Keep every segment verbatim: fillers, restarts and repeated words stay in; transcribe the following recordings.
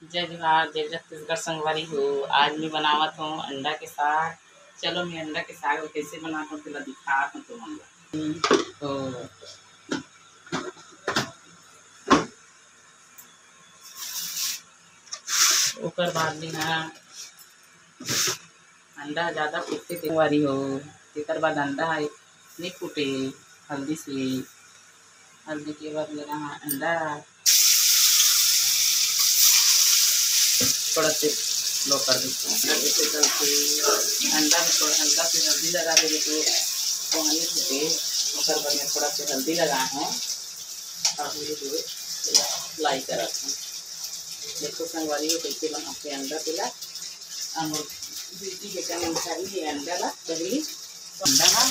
जय जोहार, जय छत्तीसगढ़ संगवारी हो। आज मैं बनावत हूँ अंडा के साग। चलो, मैं अंडा के साग ल कइसे बनात हूँ, तेला दिखात हूँ तुमन ला। तो ओकर बाद में ना अंडा ज्यादा फूटथे तेवारी हो, तेकर बाद अंडा ह नइ फूटे हल्दी से। हल्दी के बाद लगा हाँ अंडा, थोड़ा से लो कर देते हैं। अंडा में थोड़ा से, अंडा में थोड़ा हल्का से हल्दी लगा देबे तो वो नइ फूटे, ओकर बाद में थोड़ा से हल्दी लगा है और धीरे धीरे फ्राई करत हैं। देखो संगवारी हो, कइसे बनाथे अंडा तेला। अउ मोर बेटी के कन चाहिए अंडा ला, पहली अंडा ला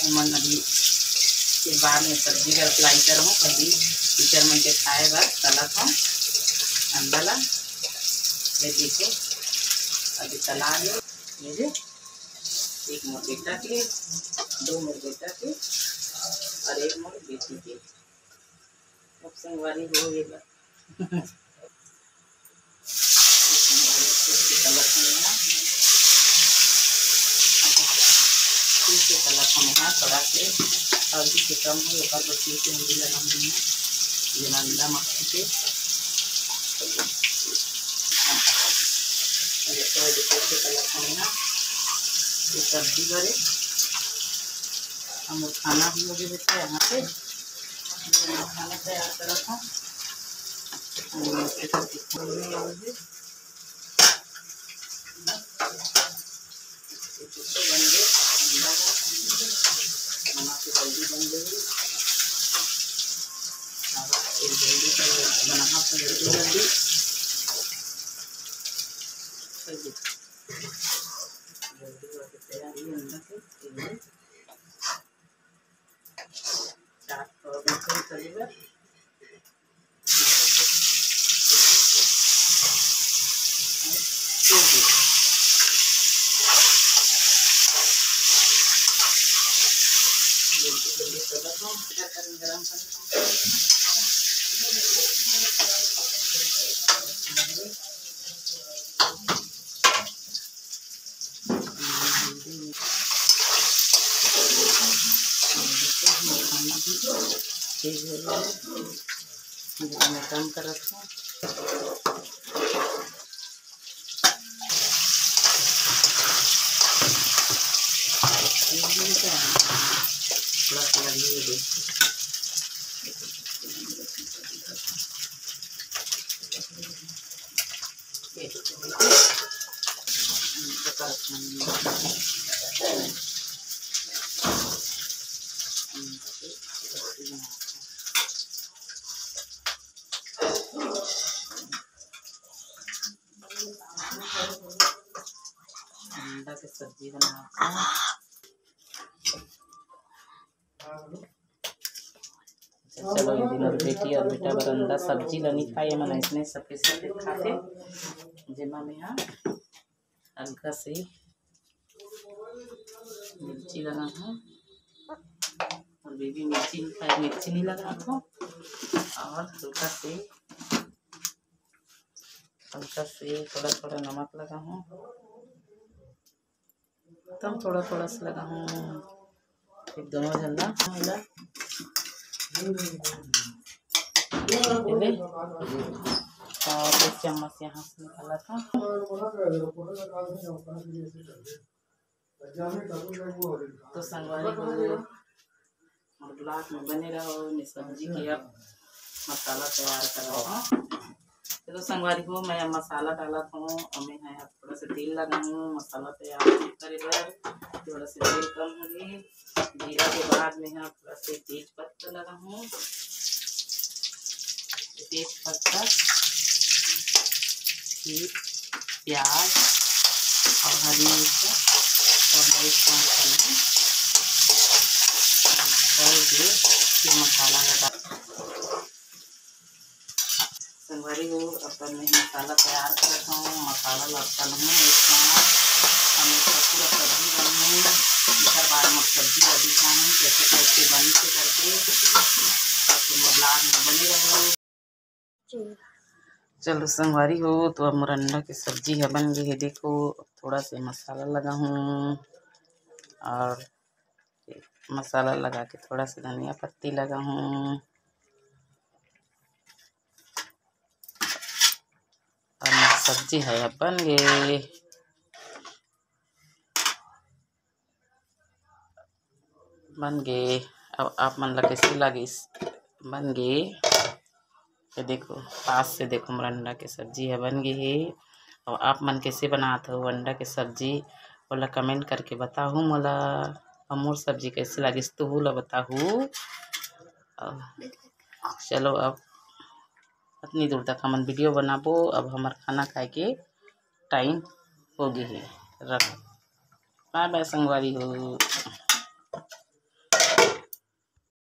ओमन अभी के बाद में सब्जी ला फ्राई करहूँ। पहली टीचर मन के खाए बर तलत हूँ अंडा ला। ये देखो, अभी तला ले, ये दे, एक मोर बेटा के, दो मोर बेटा के और एक मोर बेटी के। अब संगवारी हो ये बा। फिर से तलत हूँ यहाँ थोड़ा से, हल्दी से कम हो, ओकर बाद फिर से हल्दी लगा हूँ यहाँ। ये अंडा मक्खी के, ये तो फिर से तलत हूँ यहाँ। ये सब्जी बरे, हम खाना भी हो गए बेटा यहाँ पे। खाना तैयार करा था। जल्दी बन गई। जल्दी जल्दी तैयारी अंडा के। चार सौ बीस रुपये का। गरम पानी। कम करत हूँ। थोड़ा सा लगी हुई देखो। अंडा के सब्जी बना। अच्छा, चलो, ये दिन और बेटी और बेटा बर अंडा सब्जी ला नहीं खाए, मन ऐसने सफेद सफेद खाते, जेमा में हाँ हल्का से मिर्ची लगा हूँ, और बेबी मिर्ची नहीं खाए, मिर्ची नहीं लगा हूँ, और हल्का से, हल्का से थोड़ा थोड़ा नमक लगा हूँ। एकदम थोड़ा थोड़ा सा लगा हूँ, एक दोनों झंडा मिला। ले, और एक चम्मच यहाँ से निकाला था। तो संगवारी हो, और ब्लॉग में बने रहो। मैं सब्जी के अब मसाला तैयार कर रहा हूँ। तो संगवारी हो, मैं अब मसाला डालत हूँ और मैं यहाँ थोड़ा सा तेल लगा हूँ। मसाला तैयार करे बर थोड़ा सा तेल कम हो गई। जीरा के बाद में यहाँ थोड़ा सा तेज पत्ता लगा हूँ, तेज पत्ता, फिर प्याज और हरी मिर्च सब एक साथ करना, करके फिर मसाला लगा। संगवारी हो, अपन मैं मसाला तैयार करत हूँ। मसाला ला तलहूँ एक साथ, हम इसका पूरा सब्जी बनहूँ। एकर बाद में सब्जी ला दिखाहूँ कैसे कैसे बनी से करके, तो तुम vlog में बने रहो। जी। चलो संगवारी हो, तो अब मोर अंडा के सब्जी ह बन गे हे। देखो, अब थोड़ा से मसाला लगाहूँ और मसाला लगा के थोड़ा से धनिया पत्ती लगाहूँ। और मोर सब्जी ह अब बन गे, बन गे। अब आप मन ला कैसे लागिस? बन गे। ये देखो, पास से देखो, मोर अंडा के सब्जी ह बन गे हे। अब आप मन कैसे बनात हो अंडा के सब्जी, ओला comment करके बताहू मोला। और मोर सब्जी कैसे लागिस, तुहू ला बताहू। और चलो, अब अतनी दूर तक हमन video बनाबो। अब हमर खाना खाए के time हो गे हे। रख, bye bye संगवारी हो।